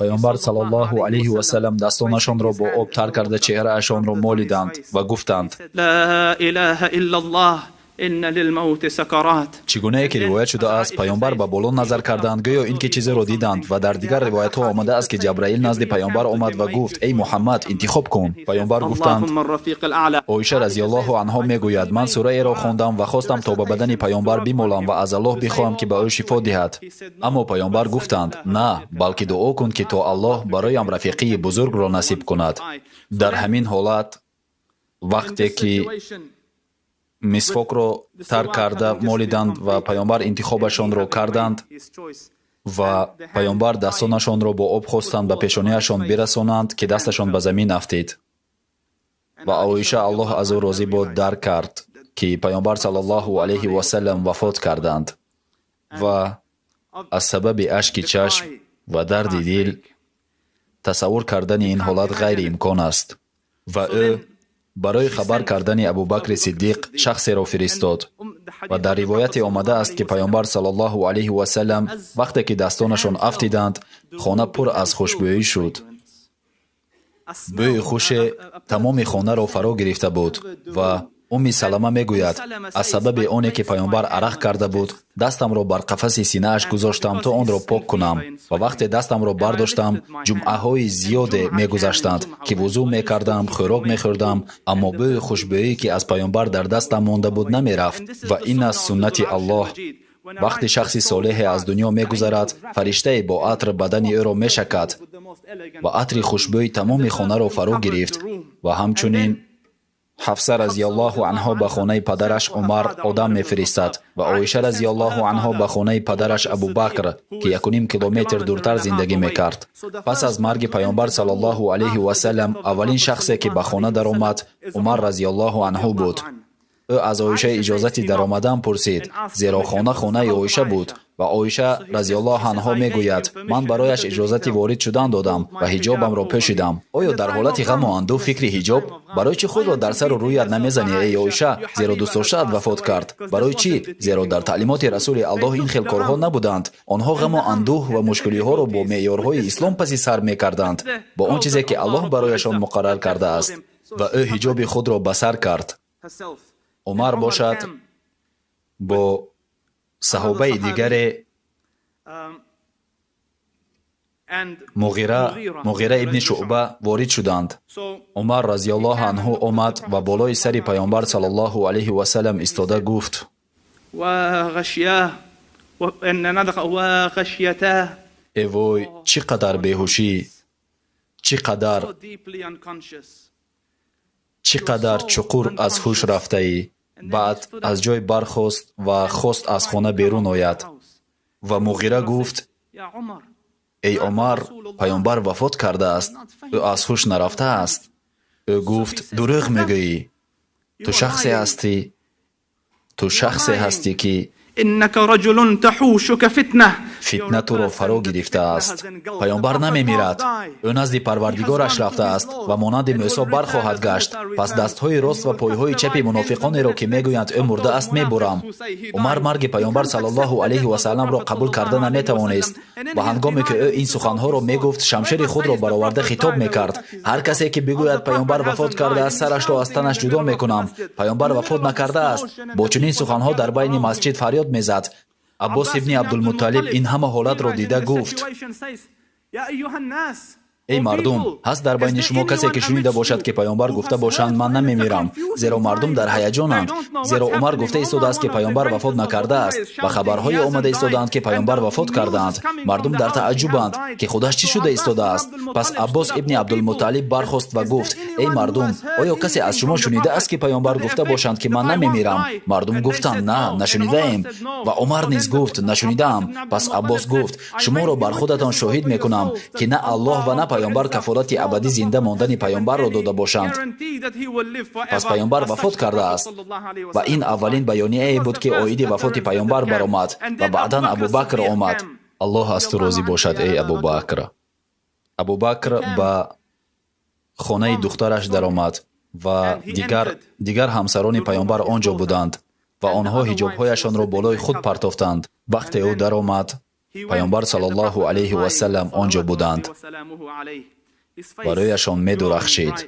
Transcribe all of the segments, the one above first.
Пайғамбар саллаллоҳу алайҳи васаллам дастонашонро бо об тар карда чеҳраашонро молиданд ва гуфтанд: لا إله إلا الله إن للموت سكرات. Чӣ гунае ки ривоят шудааст, пайғамбар ба боло назар карданд, гӯё ин ки чизеро диданд. Ва дар дигар ривоятҳо омадааст, ки Ҷабраил назди пайғамбар омад ва гуфт: эй Муҳаммад, интихоб кун. Пайғамбар гуфтанд: اللهم الرفيق الأعلى. Оиша разияллоҳу анҳо мегӯяд: ман сураеро хондам ва хостам то ба бадани пайғамбар бимолам ва аз Аллоҳ бихоҳам, ки ба ӯ шифо диҳад. Аммо пайғамбар гуфтанд: на, балки дуо кун, ки то Аллоҳ бароям рафиқии бузургро насиб кунад. Дар ҳамин ҳолат, вақте ки мисвокро тар карда молиданд ва пайғамбар интихобашонро карданд ва пайғамбар дастонашонро бо об хостанд ба пешониашон бирасонанд, ки дасташон ба замин афтид. Ва Оиша, Аллоҳ аз ӯ розӣ бод, дарк кард, ки пайғамбар саллаллоҳу алайҳи васаллам вафот карданд ва аз сабаби ашки чашм ва дарди дил тасаввур кардани ин ҳолат ғайриимкон аст. Ва ӯ барои хабар кардани Абубакри Сиддиқ шахсеро фиристод. Ва дар ривояте омадааст, ки пайғамбар саллаллоҳу алайҳи васаллам вақте ки дастонашон афтиданд, хона пур аз хушбӯӣ шуд. Бӯи хуше тамоми хонаро фаро гирифта буд. Ва Умми Салама мегӯяд: аз сабаби оне ки пайғамбар арақ карда буд, дастамро бар қафаси синааш гузоштам, то онро пок кунам. Ва вақте дастамро бардоштам, ҷумъаҳои зиёде мегузаштанд, ки вузӯ мекардам, хӯрок мехӯрдам, аммо бӯи хушбӯӣ, ки аз пайғамбар дар дастам монда буд, намерафт. Ва ин аст суннати Аллоҳ. Вақте шахси солеҳе аз дунё мегузарад, фариштае бо атр бадани ӯро мешакад ва атри хушбӯй тамоми хонаро фаро гирифт. Ва ҳамчунин Ҳафса разияллоҳу анҳо ба хонаи падараш Умар одам мефиристад ва Оиша разияллоҳу анҳо ба хонаи падараш Абубакр, ки 1.5 километр дуртар зиндагӣ мекард. Пас аз марги пайғамбар саллаллоҳу алайҳи васаллам аввалин шахсе, ки ба хона даромад, Умар разияллоҳу анҳу буд. Ӯ аз Оиша иҷозати даромадан пурсид, зеро хона хонаи Оиша буд. Ва Оиша разияллоҳу анҳо мегӯяд: ман барояш иҷозати ворид шудан додам ва ҳиҷобамро пӯшидам. Оё дар ҳолати ғаму андӯҳ фикри ҳиҷоб? Барои чӣ худро дар сару рӯят намезанӣ, эй Оиша, зеро дӯстдоштаат вафот кард? Барои чӣ? Зеро дар таълимоти Расули Аллоҳ ин хел корҳо набуданд. Онҳо ғаму андӯҳ ва мушкилиҳоро бо меъёрҳои ислом паси сар мекарданд, бо он чизе ки Аллоҳ барояшон муқаррар кардааст. Ва ӯ ҳиҷоби худро ба сар кард. Умар бошад бо саҳобаи дигаре, Муғира ибни Шуъба, ворид шуданд. Умар разияллоҳу анҳу омад ва болои сари пайғамбар саллаллоҳу алайҳи васаллам истода гуфт: э вой, чӣ қадар беҳушӣ, чӣ қадар чуқур аз ҳуш рафтаӣ. Баъд аз ҷой бархост ва хост аз хона берун ояд. Ва Муғира гуфт: эй Умар, пайғамбар вафот кардааст, ӯ аз ҳуш нарафтааст. Ӯ гуфт: дурӯғ мегӯӣ, ту шахсе ҳастӣ, ту шахсе ҳастӣ, ки إنك رجل تحوشك فتنة. Фитна туро фаро гирифтааст. Пайғамбар намемирад, ӯ назди Парвардигораш рафтааст ва монанди Мӯсо бархоҳад гашт. Пас дастҳои рост ва пойҳои чапи мунофиқонеро, ки мегӯянд ӯ мурдааст, мебурам. Умар марги пайғамбар саллаллоҳу алайҳи васалламро қабул карда наметавонист. Ва ҳангоме ки ӯ ин суханҳоро мегуфт, шамшери худро бароварда хитоб мекард: ҳар касе ки бигӯяд пайғамбар вафот кардааст, сарашро аз танаш ҷудо мекунам. Пайғамбар вафот накардааст. Бо чунин суханҳо дар байни масҷид фарёд мезад. Аббос ибни Абдулмутталиб ин ҳама ҳолатро дида гуфт: эй мардум, ҳаст дар байни шумо касе, ки шунида бошад, ки пайғамбар гуфта бошанд: ман намемирам? Зеро мардум дар ҳаяҷонанд, зеро Умар гуфта истодааст, ки пайғамбар вафот накардааст ва хабарҳое омада истодаанд, ки пайғамбар вафот кардаанд. Мардум дар тааҷҷубанд, ки худаш чӣ шуда истодааст. Пас Аббос ибни Абдулмутталиб бархост ва гуфт: эй мардум, оё касе аз шумо шунидааст, ки пайғамбар гуфта бошанд, ки ман намемирам? Мардум гуфтанд: на, нашунидаем. Ва Умар низ гуфт: нашунидаам. Пас Аббос гуфт: шуморо бар худатон шоҳид мекунам, ки на Аллоҳ ва на пайғамбар кафолати абадӣ зинда мондани пайғамбарро дода бошанд. Пас пайғамбар вафот кардааст. Ва ин аввалин баёнияе буд, ки оиди вафоти пайғамбар баромад. Ва баъдан Абубакр омад. Аллоҳ аз ту розӣ бошад, эй Абубакр. Абубакр ба хонаи духтараш даромад ва дигар ҳамсарони пайғамбар он ҷо буданд ва онҳо ҳиҷобҳояшонро болои худ партофтанд. Вақте ӯ даромад, Паёмбар саллаллоҳу алайҳи васаллам он ҷо буданд ва рӯяшон медурахшид.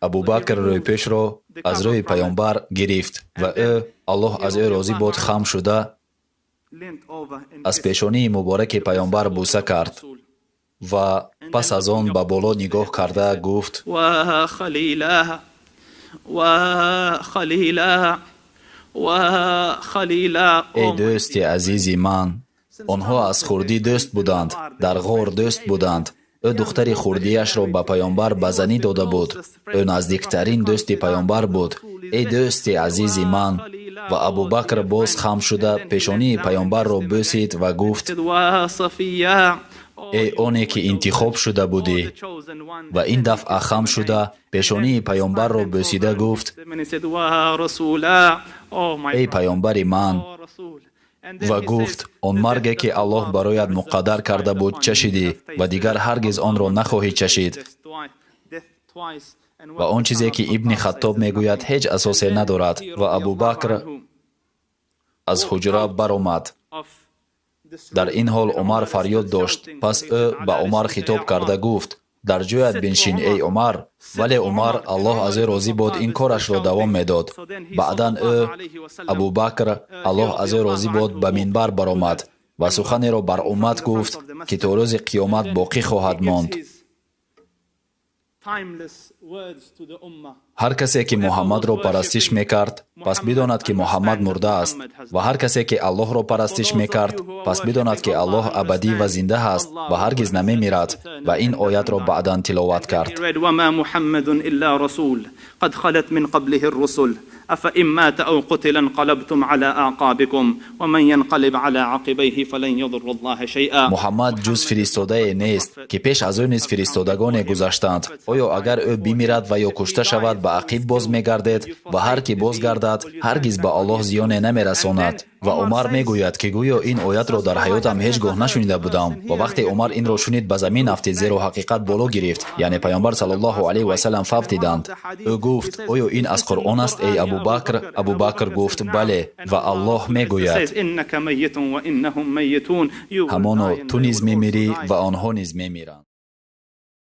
Абубакр рӯйпӯшро аз рӯи паёмбар гирифт ва ӯ, Аллоҳ аз ӯ розӣ бод, хам шуда аз пешонии мубораки паёмбар бӯса кард ва пас аз он ба боло нигоҳ карда гуфт: эй дӯсти азизи ман, онҳо аз хурдӣ дӯст буданд, дар ғор дӯст буданд. Ӯ духтари хурдиашро ба паёмбар ба занӣ дода буд. Ӯ наздиктарин дӯсти паёмбар буд. Эй дӯсти азизи ман! Ва Абубакр боз хам шуда пешонии паёмбарро бӯсид ва гуфт: эй оне ки интихоб шуда будӣ! Ва ин дафъа хам шуда пешонии паёмбарро бӯсида гуфт: эй паёмбари ман! Ва гуфт: он марге ки Аллоҳ бароят муқаддар карда буд чашидӣ ва дигар ҳаргиз онро нахоҳӣ чашид. Ва он чизе ки Ибни Хаттоб мегӯяд ҳеҷ асосе надорад. Ва Абубакр аз ҳуҷра баромад. Дар ин ҳол Умар фарёд дошт. Пас ӯ ба Умар хитоб карда гуфт: дар ҷоят биншин, эй Умар. Вале Умар, Аллоҳ аз ӯ розӣ бод, ин корашро давом медод. Баъдан ӯ, Абубакр, Аллоҳ аз ӯ розӣ бод, ба минбар баромад ва суханеро бар уммат гуфт, ки то рӯзи қиёмат боқӣ хоҳад монд. Ҳар касе ки Муҳаммадро парастиш мекард, пас бидонад, ки Муҳаммад мурдааст, ва ҳар касе ки Аллоҳро парастиш мекард, пас бидонад, ки Аллоҳ абадӣ ва зинда ҳаст ва ҳаргиз намемирад. Ва ин оятро баъдан тиловат кард. أفإن مات أو قتل انقلبتم على أعقابكم ومن ينقلب على عقبيه فلن يضر الله شيئا. Муҳаммад ҷуз фиристодае нест, ки пеш аз ӯ низ фиристодагоне гузаштанд. Оё агар ӯ бимирад ва ё кушта шавад, ба ақиб боз мегардед? Ва ҳар ки бозгардад, ҳаргиз ба Аллоҳ зиёне намерасонад. Ва Умар мегӯяд, ки гӯё ин оятро дар ҳаётам ҳеҷ гоҳ нашунида будам. Ва вақте Умар инро шунид, ба замин афтид, зеро ҳақиқат боло гирифт. Яъне паёмбар саллаллоҳу алайҳи васаллам фавтиданд. Ӯ гуфт: оё ин аз Қуръон аст, эй Абубакр? Абубакр гуфт: бале. Ва Аллоҳ мегӯяд: ҳамоно ту низ мемирӣ ва онҳо низ мемиранд.